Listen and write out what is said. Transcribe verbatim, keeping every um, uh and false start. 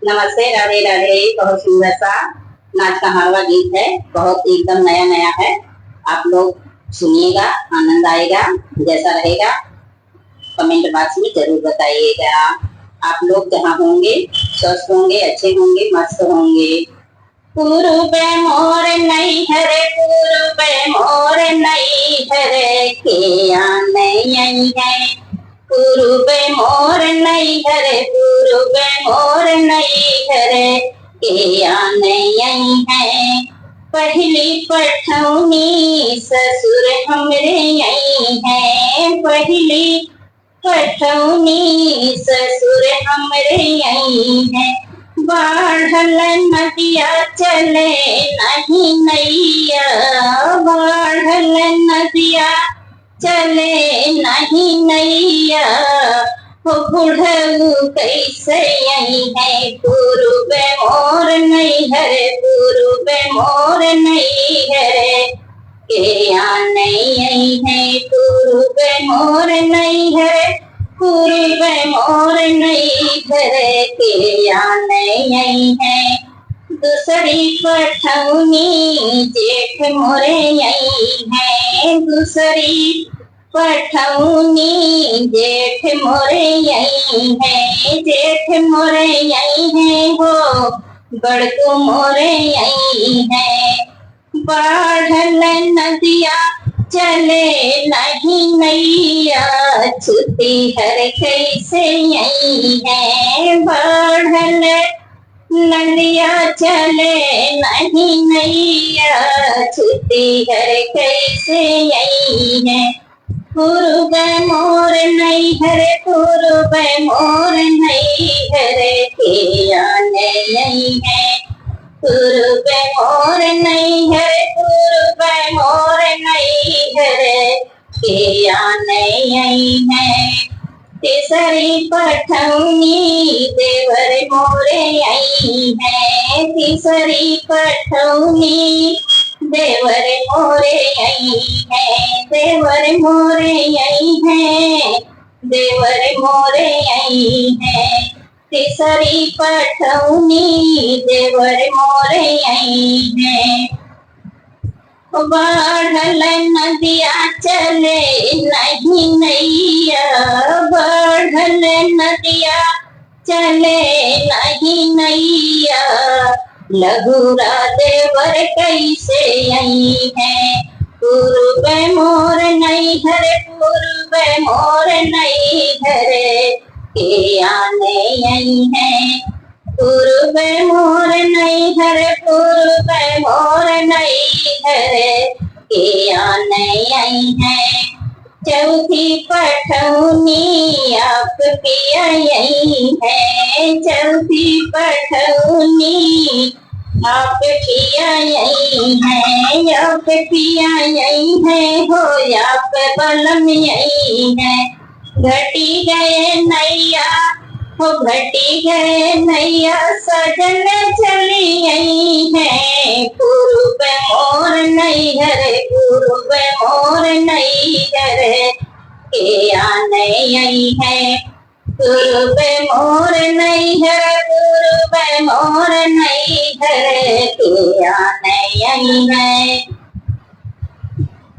नमस्ते, राधे राधे। बहुत सुंदर सा नाच का हारवा गीत है, बहुत एकदम नया नया है। आप लोग सुनिएगा, आनंद आएगा। जैसा रहेगा comment box में जरूर बताइएगा। आप लोग जहाँ होंगे, स्वस्थ होंगे, अच्छे होंगे, मस्त होंगे। पूरुब मोर नैहर, पूरुब मोर नैहर, के आन अइहैं। पूरुब मोर नैहर, पूरुब मोर नैहर, के आन अइहैं। पहिली पठौनी ससुर हमरे अइहैं, पहिली पठौनी ससुर हमरे अइहैं। बाढ़ल नदिया चले नहीं नैया, बाढ़ल नदिया चले नहीं नैया, हो बुढ़ऊ कैसे अइहैं। पूरुब मोर नैहर, पूरुब मोर नैहर, के आन अइहैं। पूरुब मोर नैहर, पूरुब मोर नैहर, के आन अइहैं। दूसरी पठौनी जेठ मोरे अइहैं, दूसरी पठौनी जेठ मोरे अइहैं, जेठ मोरे अइहैं हो, बड़कू मोरे अइहैं। बाढ़ल नदिया चले नहीं नैया, छुट्टी हर कैसे अइहैं। बाढ़ल नदिया चले नहीं नैया, छुट्टी हर कैसे अइहैं। पूरुब मोर नैहर, पूरुब मोर नैहर, के आन अइहैं। पूरुब मोर नैहर, पूरुब मोर नैहर, के आन अइहैं। तीसरी पठौनी देवर मोरे अइहैं, तीसरी पठौनी देवर मोरे अइहैं, देवर मोरे अइहैं, देवर मोरे अइहैं। तीसरी पठौनी देवर मोरे अइहैं। बाढ़ल नदिया चले नहीं नैया, बाढ़ल नदिया चले नहीं नैया, लहुरा देवर कैसे अइहैं। पूरुब मोर नैहर, पूरुब मोर नैहर, के आन अइहैं। पूरुब मोर नैहर, पूरुब मोर नैहर, के आन अइहैं। चौथी पठौनी आप पिया अइहैं, चौथी पठौनी आप पिया अइहैं, आप पिया अइहैं हो, आप बलम अइहैं। घटी गए नैया हो, घटी गए नैया, सजन चली अइहैं। पूरुब मोर नैहर, पूरुब मोर नैहर, के आन अइहैं। पूरुब मोर नैहर, पूरुब मोर नैहर, के आन अइहैं।